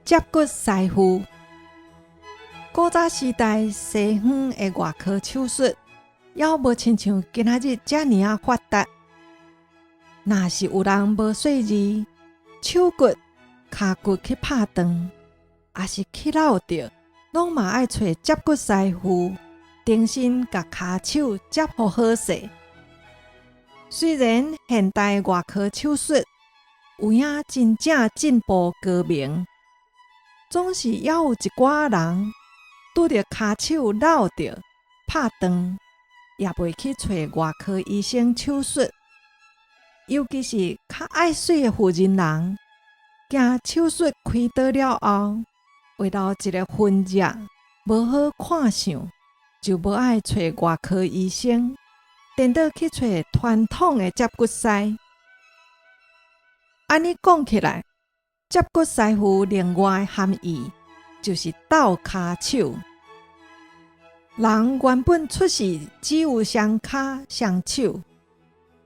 接骨師傅。古早時代，西方的外科手術，猶無親像今仔日遮爾仔發達。若是有人無細膩，手骨、跤骨去拍斷，抑是去落著，攏嘛愛揣接骨師傅，重新共跤手接予好勢。雖然現代外科手術有影真正進步高明，總是猶有一寡人拄著跤手落著、拍斷，也袂去揣外科醫生手術。尤其是較愛媠的婦人人，驚手術開刀了後，會留一个痕跡，無好看相，就無愛揣外科醫生，顛倒去揣傳統的接骨師。按呢講起來，接骨師傅另外的含義就是鬥跤手。人原本出世只有雙跤雙手，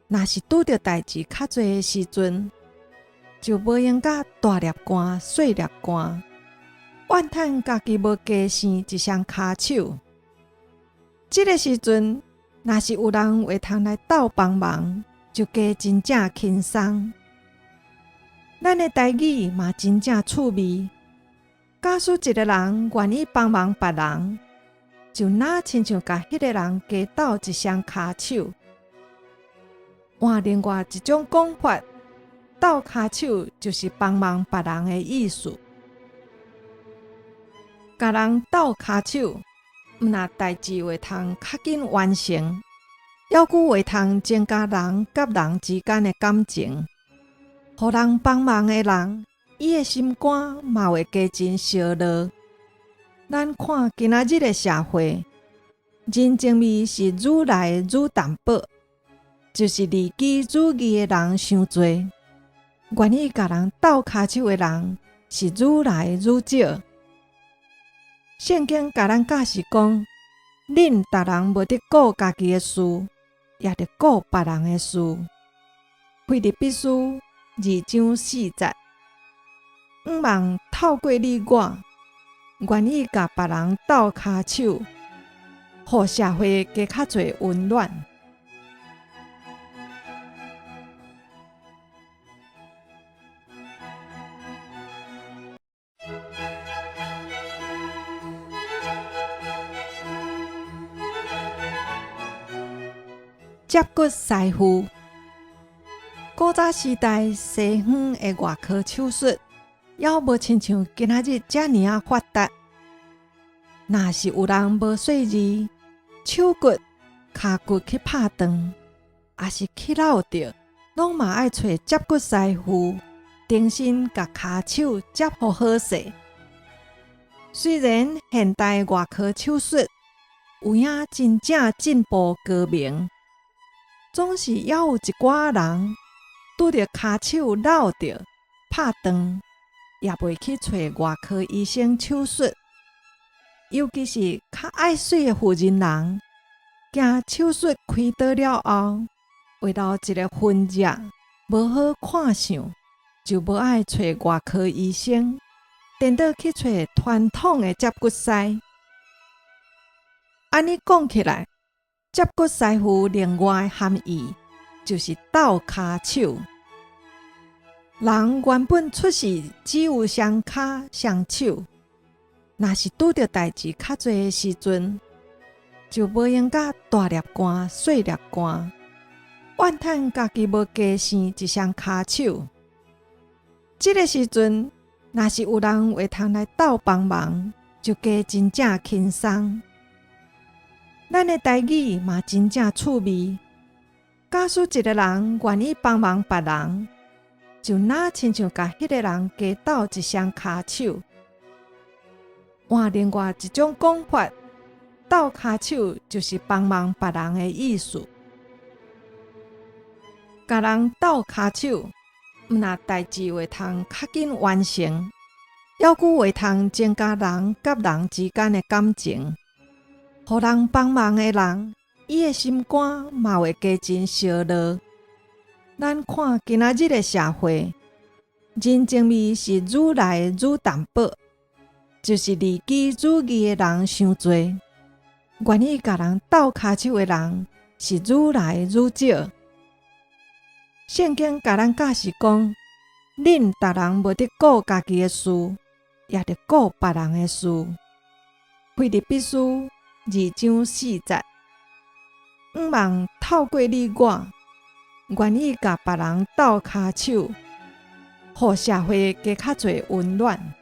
若是拄著代誌較濟的時陣，就無閒佮大粒汗、細粒汗，怨嘆家己無加生一雙跤手。這个時陣，若是有人會通來鬥幫忙，就加真正輕鬆。咱的台語嘛真正趣味。假使一个人願意幫忙別人，就若親像共彼个人加鬥一雙跤手。換另外一種講法，鬥跤手就是幫忙別人的意思。共人鬥跤手，毋但代誌會通較緊完成，猶閣會通增加人佮人之間的感情。予人幫忙的人，伊的心肝嘛會加真燒熱。咱看今仔日的社會，人情味是愈來愈淡薄，就是利己主義的人傷濟，願意共人鬥跤手的人是愈來愈少。聖經共咱教示講，恁逐人無得顧家己的事，也著顧別人的事。腓立比書二章四節，向望透過你我，願意共別人鬥跤手，予社會加較濟溫暖。接骨師傅。古早時代，西方的外科手術，猶無親像今仔日遮爾仔發達。若是有人無細膩，手骨、跤骨去拍斷，抑是去落著，攏嘛愛揣接骨師傅，重新共跤手接予好勢。雖然現代外科手術有影真正進步高明，總是猶有一寡人拄著跤手落著、拍斷，也袂去揣外科醫生手術。尤其是較愛媠的婦人人，驚手術開刀了後，會留一个痕跡，無好看相，就無愛揣外科醫生，顛倒去揣傳統的接骨師。按呢講起來，接骨師傅另外的含義就是鬥跤手。人原本出世只有雙跤雙手，若是拄著代誌較濟的時陣，就無閒佮大粒汗、細粒汗，怨嘆家己無加生一雙跤手。這个時陣，若是有人會通來鬥幫忙，就加真正輕鬆。咱的台語嘛真正趣味。假使一个人願意幫忙別人，就若親像共彼个人加鬥一雙跤手。換另外一種講法，鬥跤手就是幫忙別人的意思。共人鬥跤手，毋但代誌會通較緊完成，猶閣會通增加人佮人之間的感情。予人幫忙的人，伊的心肝嘛會加真燒熱。咱看今仔日的社會，人情味是愈來愈淡薄，就是利己主義的人傷濟，願意共人鬥跤手的人是愈來愈少。聖經共咱教示講，恁逐人無得顧家己的事，也著顧別人的事。腓立比書2章4節，向望透過你我，願意共別人鬥跤手，予社會加較濟溫暖。